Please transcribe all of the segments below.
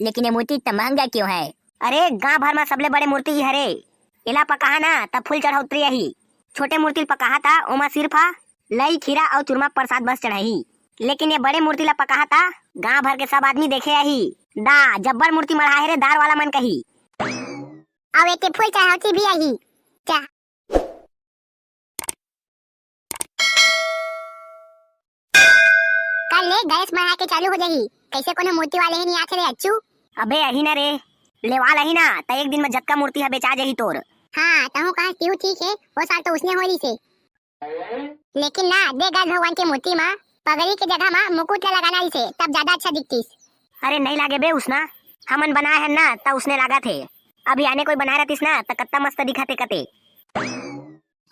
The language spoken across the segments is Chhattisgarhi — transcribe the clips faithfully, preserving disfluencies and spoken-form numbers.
लेकिन ये मूर्ति इतना महंगा क्यों है? अरे, गांव भर में सबले बड़े मूर्ति ही हरे। एला पकाहा ना, तब फूल चढ़ौतरी आही। छोटे मूर्ति ल पकाहा, त ओमा सिर्फ लई, खीरा अउ चूरमा प्रसाद बस चढ़ाही। लेकिन ये बड़े मूर्ति ला पकाहा, त गांव भर के सब आदमी देखे आही। दा, जब्बर मूर्ति मढ़ा हे रे, दार वाला मन कही। अउ एते फूल चढ़ौती भी आही। जा। कल ले गैस मढ़ा के चालू हो जाही। कैसे कोनो मूर्ति वाले ही नहीं आथे रे अच्छू? अबे अही ना रे, लेवाल अही ना, त एक दिन में जतका मूर्ति ह बेचा जाही तोर। हाँ, तहूँ कहा तिहू ठीक है, वो साल तो उसने हो रही से। लेकिन ना, दे गल भगवान के मूर्ति मा पगड़ी के जगह मा मुकुट ला लगाना रहिसे, तब ज्यादा अच्छा दिखतीस। अरे नहीं लागे बे उसना, हमन बनाए हन ना, त उसने लागत हे। अभी आने कोई बनाए रहतीस ना, त कत्ता मस्त दिखत हे कते।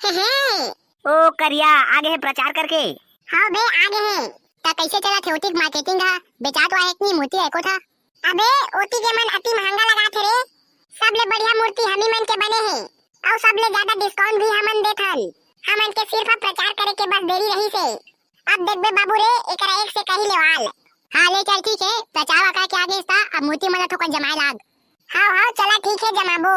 हे हे। ओ करिया, आगे हे प्रचार करके। हाँ बे, आगे हे। त कैसे चलत हे ओतिक marketing हा? बेचात वा हे कि नहीं मूर्ति एको ठा? अबे, ओती के मन अति महंगा लगात हे रे। सबले बढ़िया मूर्ति हमी मन के बने हे, अउ सबले ज्यादा discount भी हमन देत हन। हमन के सिर्फ प्रचार करे के बस देरी रहिस हे। अब देखबे बाबू रे, एकरा एक से कही लेवाल। हाँ, ले चल, ठीक हे, प्रचार वका के आगे ता, अब मूर्ति मन ला थोकन जमाए लाग। हाव, हाव, चला, ठीक हे, जमाबो।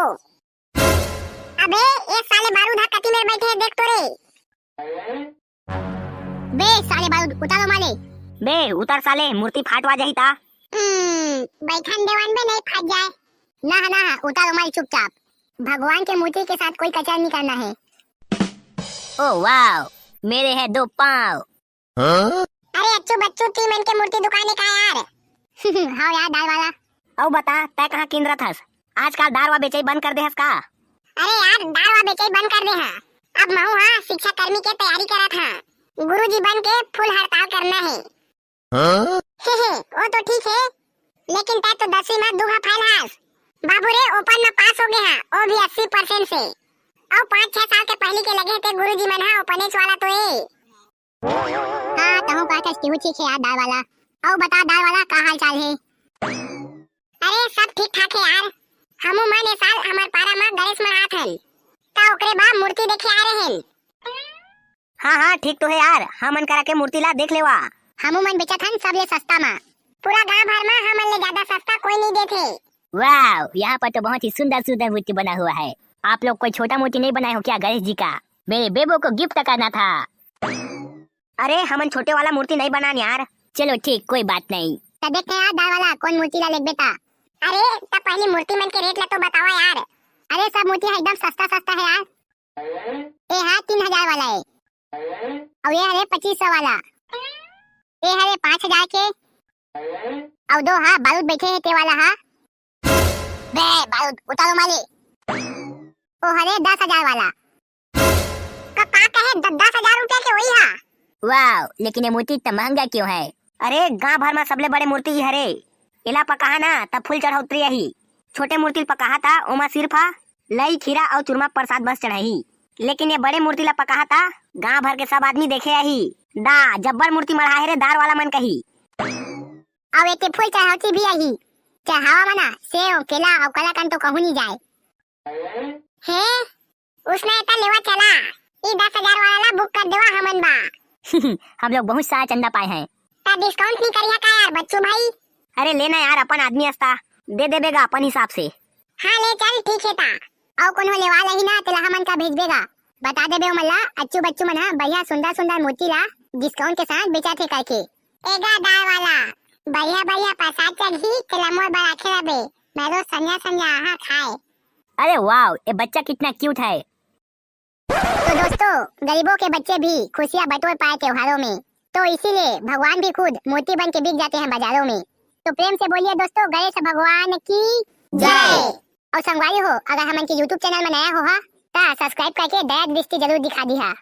अबे, ए साले बारूद हा कति मेर बैठे हे, देख तो रे। बे साले बारूद, उतार ओमा ले। बे उतार साले, मूर्ति फाटवा जाही ता। हम्म, बैठन देवन बे नहीं फाट जाए। ना, ना, उतार ओमा ले चुपचाप। भगवान के मूर्ति के साथ कोई कचर नहीं करना है। ओ वाओ, मेरे है दो पाँव। अरे अच्छू बच्चू, ती मन के मूर्ति दुकान हे का यार? हाँ यार, दार वाला। अउ बता, तै कहाँ किंदरत हस? आजकल दार वा बेचई बंद कर दे हस का? अरे यार, दार वा बेचई बंद कर दे हाँ। अब महू हाँ शिक्षा कर्मी के तैयारी करत हाँ। गुरुजी बन के full हड़ताल करना हे। हाँ? हे हे, वो तो ठीक हे, लेकिन तै तो दसवीं में दू हा fail हस। बाबू रे, open में पास हो गए हाँ, वो भी अस्सी percent से। अउ पाँच छह साल के पहली के लगे हे ते गुरुजी मन हा, openness वाला तो ए। हाँ, तहूँ कहत हस, तिहू ठीक हे यार, दार वाला। अउ बता, दार वाला, का हाल चाल हे? अरे, सब ठीक ठाक हे यार। हमू मन ए साल हमर पारा म गणेश मनात हन, त ओकरे बा मूर्ति देखे आ रहे हन। हाँ, हाँ, ठीक तो हे यार, हमन करा के मूर्ति ला देख लेवा। हमू मन बेचत हन सबले सस्ता म। पूरा गांव भर म हमन ले ज्यादा सस्ता कोई नहीं देथे। वाह, यहाँ पर तो बहुत ही सुंदर सुंदर मूर्ति बना हुआ है। आप लोग कोई छोटा मूर्ति नहीं बनाए हो क्या गणेश जी का? मेरे बेबो को gift करना था। अरे, हमन छोटे वाला मूर्ति नहीं बनान यार। चलो ठीक, कोई बात नहीं। त देखते हैं यार, दार वाला, कौन मूर्ति ला लेबे ता। अरे, त पहली मूर्ति मन के rate ला तो बतावा यार। अरे, सब मूर्ति है एकदम सस्ता सस्ता है यार। ए हा तीन हजार वाला है, अउ ये हरे पच्चीस सौ वाला, ये हरे पाँच हजार के, अउ दो हा बारूद बैठे है ते वाला हा। बे बारूद उतारो माले। ओ हरे दस हजार वाला। का, का कहे? द-, दस हजार रुपया के वही हा। वाओ, लेकिन ये मूर्ति इतना महंगा क्यों है? अरे, गांव भर में सबले बड़े मूर्ति ही हरे। एला पकाहा ना, तब फूल चढ़ौतरी आही। छोटे मूर्ति ल पकाहा, त ओमा सिर्फ लई, खीरा अउ चूरमा प्रसाद बस चढ़ाही। लेकिन ये बड़े मूर्ति ला पकाहा, त गांव भर के सब आदमी देखे आही। दा, जब्बर मूर्ति मढ़ा हे रे, दार वाला मन कही। अउ एते फूल चढ़ौती भी आही। चढ़ावा मना, सेव, केला अउ कलाकंद तो कहूं नहीं जाए। हे, उसने एता लेवा चला। ई दस हजार वाला ला book कर देवा हमन बा। हम लोग बहुत सारा चंदा पाए हैं। ता discount नहीं करिया का यार बच्चू भाई? अरे लेना यार, अपन आदमी हस ता, दे देबे गा अपन हिसाब से। हाँ ले चल, ठीक है ता। अउ कोनो लेवा लही ना, तेला हमन का भेजबे गा। बता देबे ओमन ला, अच्छू बच्चू मन हा बढ़िया सुंदर सुंदर मूर्ति ला discount के साथ बेचत हे करके। ए गा दार वाला, बढ़िया बढ़िया प्रसाद चढ़ही, तेला मोर बर रखे रबे। मैं रोज संझा संझा आहा खाए। अरे वाओ, ये बच्चा कितना cute है। तो दोस्तों, गरीबों के बच्चे भी खुशियां बटोर पाए त्योहारों में, तो इसीलिए भगवान भी खुद मूर्ति बन के बिक जाते हैं बाजारों में। तो प्रेम से बोलिए दोस्तों, गणेश भगवान की जय। जय। अउ संगवारी हो, अगर हमन के YouTube channel में नया हो हा, ता subscribe करके दया दृष्टि जरूर दिखा दिहा।